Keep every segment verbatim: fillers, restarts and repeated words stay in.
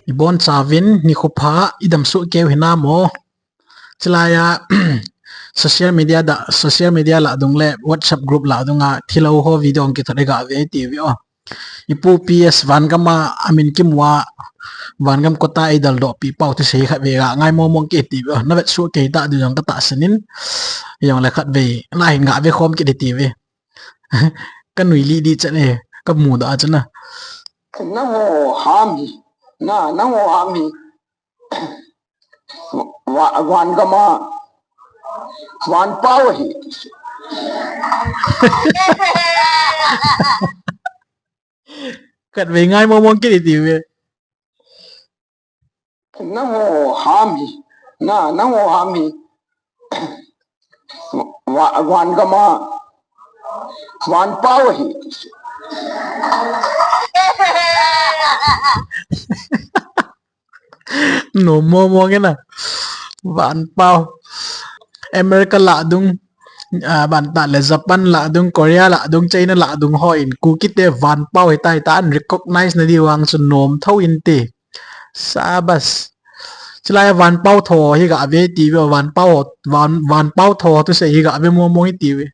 Ibon chauvin, nikho pha, idam soh keu hinam o. Chulai a, social media da, social media lah dung le, WhatsApp group lah dung a, thilou ho video hung kithot iga ve ti ve o. Ipu P S Vangam a, amin kimu a, Vangam kota idaldoh pi pau thusei khat ve ga, ngai momong kit ti ve o. Na vet soh kei ta di jong ka tahsan in, jong le khat ve, na hin ga ve khom kit ti ve. Ka nui li di chan e, ka mudoh a chan a. Nangho ham hi, na, nangho ham hi. Va-, Vangam a, Vanpao hi. Khat ve ngai momong kit ti ve. Nangho ham hi, na, nangho ham hi. Va-, Vangam a, Vanpao hi. Nom momong e na. Vanpao. America lah dung, ah, vantah le Japan lah dung, Korea lah dung, China lah dung ho in, Kuki te Vanpao hita hita, unrecognize na di vang chu nom tho inte. Sabas. Chulai a Vanpao tho hi ga ve ti ve o, Vanpao, Van, Vanpao tho thusei hi ga ve momong ti ve.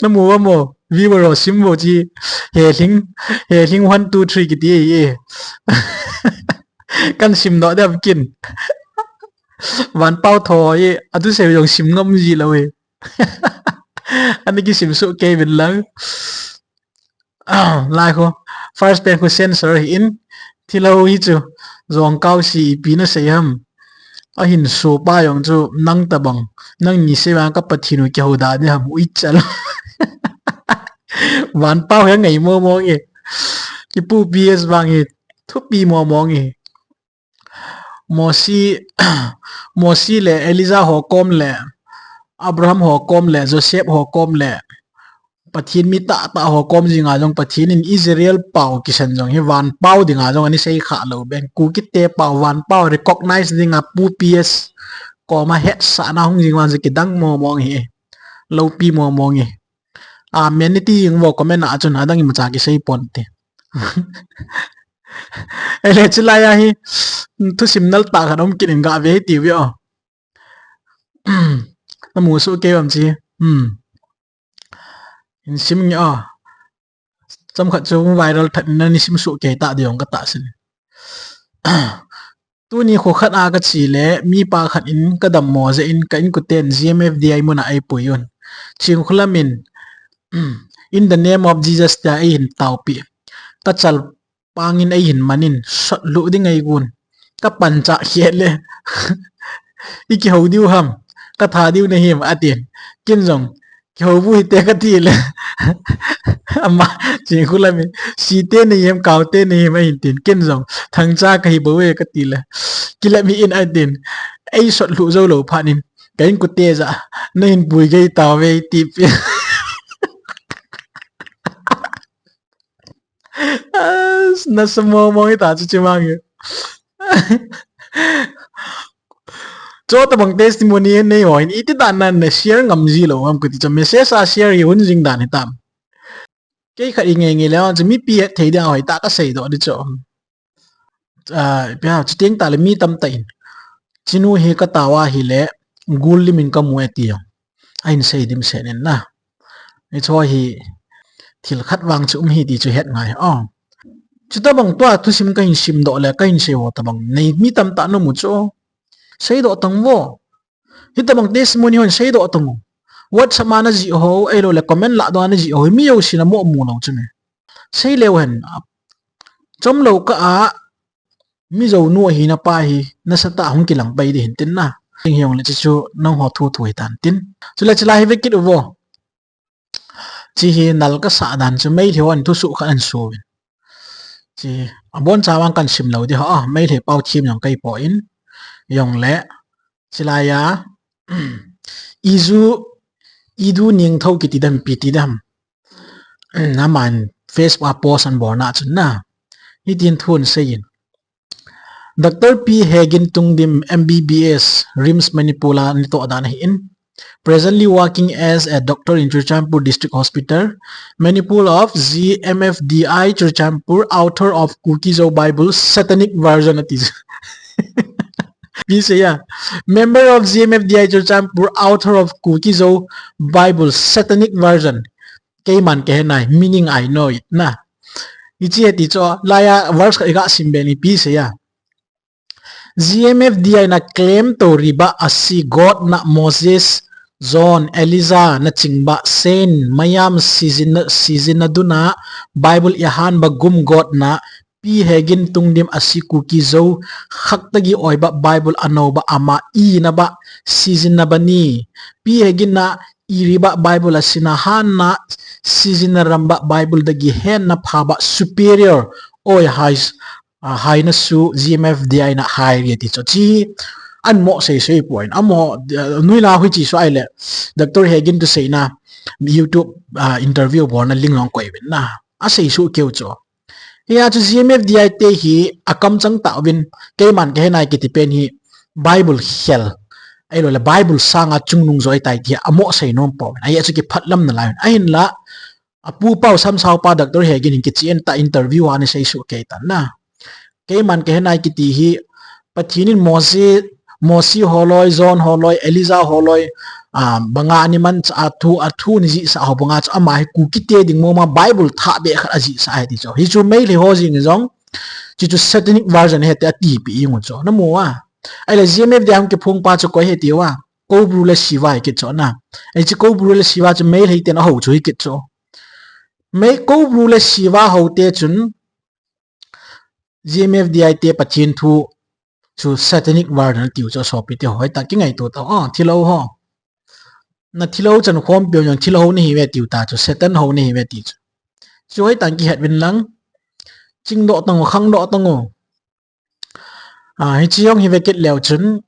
Na mu va mo, viewer ho sim vo chi, Helhing, Helhing one two three kiti e. Kan simdoh dem kin. Vanpao tho e, athusei jong sim ngam ji lou e. Ana kisim soh kei vin lang. Lai kho, first pen kho censor hi in, thilou hi chu, jong kau si ipi na sei ham. Ahin soh pa jong chu, nang tabang, nangni sei vang ka Pathen u kihou da di ham, ui chal. Vanpao hi ngai momong e. Ipu P S vang hi, thupi momong e. Mosi, Mosi le Elijah ho kom le, Abraham ho kom le, Joseph ho kom le, Pathen mi tahtah ho kom jinga jong Pathen in Israel pao kisan jong hi Vanpao dinga jong ana sei kha lou ben. Kuki te pao Vanpao recognize dinga Pu P S koma hetsahna hung jing vang chu kidang momong hi. Loupi momong hi. Amen iti jing vo comment a chun adang imacha kisei ponte. Ele chulai a hi, thusim nal tah khat um kit in ga ve ti ve o. Na mu soh kei vam chi. Hmm. In sim nge o. Chomkhat chu viral that in na ni sim soh kei ta di jong ka tahsan. Tuni kho khat a ka che le, mipa khat in ka dammo jeh in ka inkoten G M F D I mun a eipui un. Chingkhulam in, In the name of Jesus tia eihin taopi. Ka chal pangin eihin manin, sot lhuh ding eigon. Ka panchah khet le, i kihou diu ham, ka tha diu nahi ham, atin. Ken jong, kihou bu hite kati le. Ama, Chingkhulam in, site nahi ham, kaote nahi ham, ahin tin. Ken jong, thangcha kahi bou e kati le. Kilam hih in atin. Ei sot lhuh jou lou phat in, ka inkote jah a, nahin pui gei tauve, ti pi. As, nasa momong hita chu chi mang e. Chutabang testimony nei ho hin, iti dan a na share ngam ji lou ham kati chu, message a share hi hun jing dan hitam. Kei khat i nge nge le chu mipi hetthei dia hoitah ka seidoh di chu. Ah, ipi ham, chuteng tah le mi tamtah in, chinu hi ka tao ahile, gul lim in ka mu e ti jong ahin sei dimset in na. Hicho hi thil khat vang chu um hi ti chu het ngai. Oh. Chutabang tua thusim kahin simdoh le, kahin sei ho tabang nei mi tamtah na mu chu. Seidoh tang vo. Hitabang testimony hon seidoh tang u. WhatsApp a na jih ho, ahilou le comment lah doh a na jih ho, mi jousen amo mu lou chu me. Sei leu hen, chomlou kah a, mi jounu ahina pa hi, nasatah a hung kilang pai di hin tin na. Ding hijongle chu chu, nangho thu thu hitan tin. Chule chulai hi ve kit uvo. Chi hi nal kasah dan chu Meitei hon thusoh khat ahin so uvin. Chi abon chavang kan sim lou di ho, Meitei pao thim jong kahi poi. Jongle, chulai a, Izu, Idu Ningtho kiti dem, ipi ti dem. Aman Facebook a post ahin bol na chun na. Hitin thu ahin seiyin. Doctor P Hegin Tungdim M B B S, RIMS Manipur a natoh dan ahin. Presently working as a doctor in Churachandpur District Hospital, Manipur of G M F D I Churachandpur, author of Kuki-Zo Bible, Satanic Version ati. Ipi asei a? Member of G M F D I Churachandpur, author of Kuki-Zo Bible, Satanic Version. Keiman kahe nai, meaning I know it na. Hiche ati chu, laiya verse khat iga sim be ni, ipi asei a? G M F D I na claim to riba asi God na Moses, John, Elijah na chingba saint mayam sijin na, sijin na duna Bible i hanba gum God na Pi Hegin tungdim asi Kuki-Zo khaktagi oiba Bible anoba ama inaba sijin na bani. Pi Hegin na iriba Bible asina hanna sijin na ramba Bible dagi henna phaba superior oi hai a, haina su G M F D I na hai ri ati chu. Chi an mo sei sei point. Amo, uh, nuina hui chi su ai le. Doctor Hegin tu seina YouTube, uh, interview bol na link long koi vin na. A sei su keu chu. Hia chu G M F D I te hi a kam chang ta vin keiman kahe nai kiti pen hi Bible khel. Ai lo le Bible sanga chungnung joi tai ti a mo sei nom po. Ai chu ki phat lam na lai. Ahin la a pu pau samsau pa Doctor Hegin hin kichi en ta interview a ni sei su kei tan na. Keiman kahe nai kiti hi Pathen in Mose, Mose holoi, John holoi, Elijah holoi, a, banga ni man cha a thu, a thu ni jisa ho banga cha ama hi Kuki te ding mo ma Bible tha be khat a jisa he ti chu. Hi chu Meitei ho jing jong. Chi chu Satanic Version he te ati pi ing chu. Na mo a. Ai le G M F D I hung kiphong pa chu koi he ti wa. Kobru le Siva hi kit chu na. Ai chi Kobru le Siva chu Meitei ten a ho chu hi kit chu. Mei Kobru le Siva ho te chun G M F D I te Pathen thu chu Satanic Version tiu chu sopi te hoi ta ki ngai tu ta. Oh, thilo ho. Na thilo chan khom piu jong thilo ho ni hi ve tiu ta chu Satan ho ni hi ve ti chu. Chu hoi ta ki het vin lang. Ching do tang, khang do tang. A, hi chi jong hi ve kit leu chun.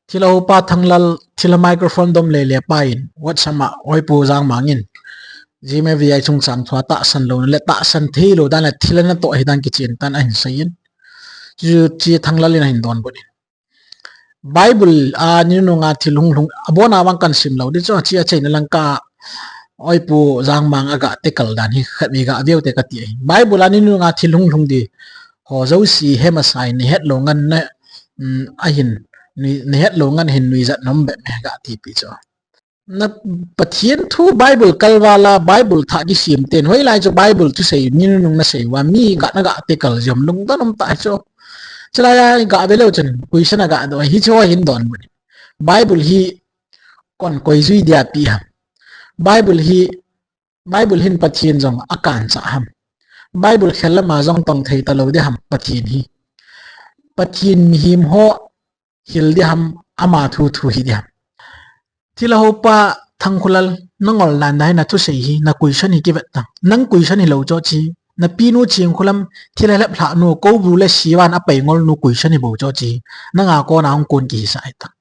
Thilo pa Thanglal, thila microphone dom le le pa in, WhatsApp ma, oi pu Jangmang in. G M F D I chungchang thua tahsan lo, le tahsan thei lo dan le thila na to hi dan kichen tan ahin sei in. Chu chi Thanglal in ahin don bun in. Bible a ni nunga thil hung lhung, abona vang kan sim lo di chu, chi a cheina lang ka, oi pu Jangmang aga te kal dan hi khat mi ga veu te ka ti ahi. Bible a ni nunga thil hung lhung di. Ho jouse hi masai ni het lo ngan na, um, ahin, ni, ni het lo ngan hin nuijat nom be me ga ti pi chu. Na Pathen thu Bible kalvala, Bible tha kisim ten, hoi lai chu Bible thu sei, ni nung na sei va, mi ga na ga te kal jom lung don um ta chu. Chulai a ga ve leu chun, question a ga do, hi chu hin don bun. Bible hi kon koi jui dia pi ham. Bible hi Bible hin Pathen jong a kan cha ham. Bible khel lama jong tong thei ta lo di ham Pathen hi. Pathen mihem ho hil di ham ama thu thu hi di ham. Thila ho pa Thangkhulal na ngol nan dai na thu sei hi na question hi ki vet tang. Nang question hi lo cho chi. Na pi nu ching khulam thila lep hla nu Kobru le Sivan a pai ngol nu question hi bo cho chi. Nanga kona hung kon ki hi sa ai tang.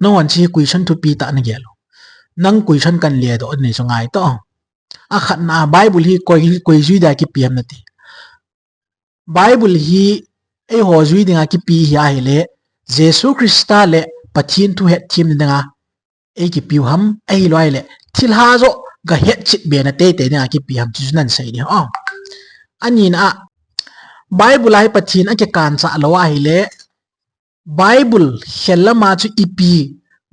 Nang wan chi question thu pi ta na gel. Nang question kan le do ni so ngai to. A khat na Bible hi koi, koi jui da ki piam na ti. Bible hi ei ho jui dinga ki pi hi ahi le, Jesu Christa le Pathen thu het thim dinga ei ki piu ham, ei lo ai le, thil ha jo ga het chit be na te te dinga ki pi ham, chu nan sei di. Oh. Ani na, Bible a hi Pathen a ki kan cha lo ahi le, Bible khel lama chu ipi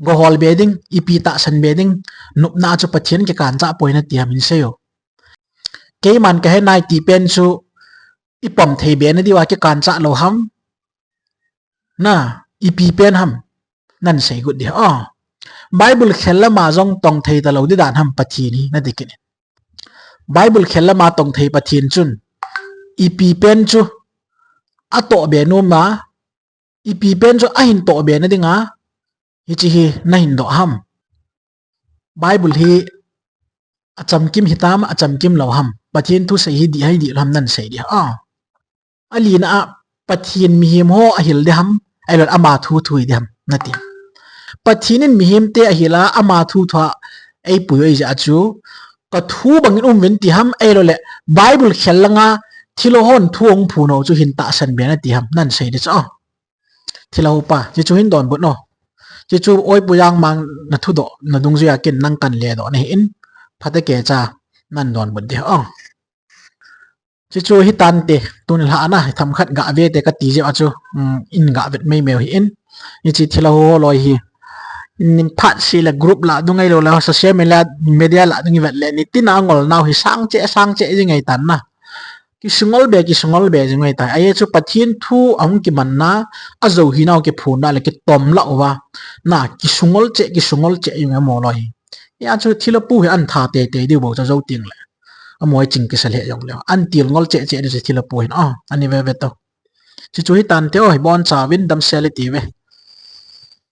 go hol be ding, ipi tahsan be ding, nupna chu Pathen ki kan cha poi na ti ham in sei o. Keiman ka he nai ti pen chu i pom thei be na diu a ki kan cha lo ham. Na, ipi pen ham. Nan sei gut di. Oh. Bible khel lama jong tong thei ta lo di dan ham Pathen hi na ti kit in. Bible khel lama tong thei Pathen chun. Ipi pen chu. A to be nu ma. Ipi pen chu a hin to be na dinga. Hichi hi na hin do ham. Bible hi a chamkim hi tam, a chamkim lo ham. Pathen thu sei hi di hai di lo ham nan sei di. Ah. A lina a Pathen mihem ho a hil di ham. Ai lo ama thu thu hi di ham. Na ti. Pathen in mihem te a hil a ama thu thu a ei pui oi ja chu. Ka thu bangin um vin ti ham. Ai lo le Bible khel langa thilo hon thu ong phu no chu hin tahsan be na ti ham. Nan sei di chu. Ah. Thilo pa, chi chu hin don but no. Chuchu Oipu Jangmang na thudoh na dungjuia ken nang kan ledoh nahi in, phatecha nan donbut ding. Chuchu hitante, tuni lhah a themkhat gavete kati jeh a chu, in gavet meimei u hi in. Hiche thilha ho loi hi, in phatseh le group lah dung ahiloule social media, media lah dung ivet le nitina angolnau hi sangcheh sangcheh jing ahitan na. Kisungolbe, kisungolbe jing ahitai. Ajeh chu Pathen thu ahung kimanna, ajou hinau kiphonna le kitomlah uva, na kisungol cheh, kisungol cheh jing e mo loi hi. Hia chu thilha pu hi an tha teitei diu bou chu jou tengle, amaho ching kisa lheh jongleu, an tilngol cheh cheh diu chu thilha pu hin, ani veve to. Chuchu hitante o, hibonchauvin damsel itiuve.